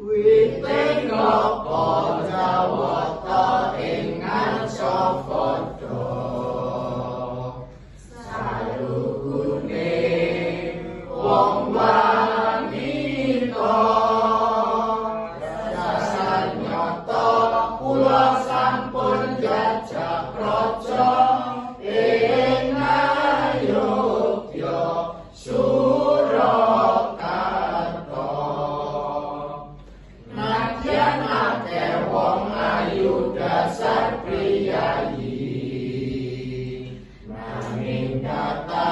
Witing napa Jawata ing Ngarcapada, salugune wong wanita. Dasar nyata kula sampun jajah praja ing Ngayogya Surakarta. Nadyan akeh wong ayu dasar priyayi, nanging kathah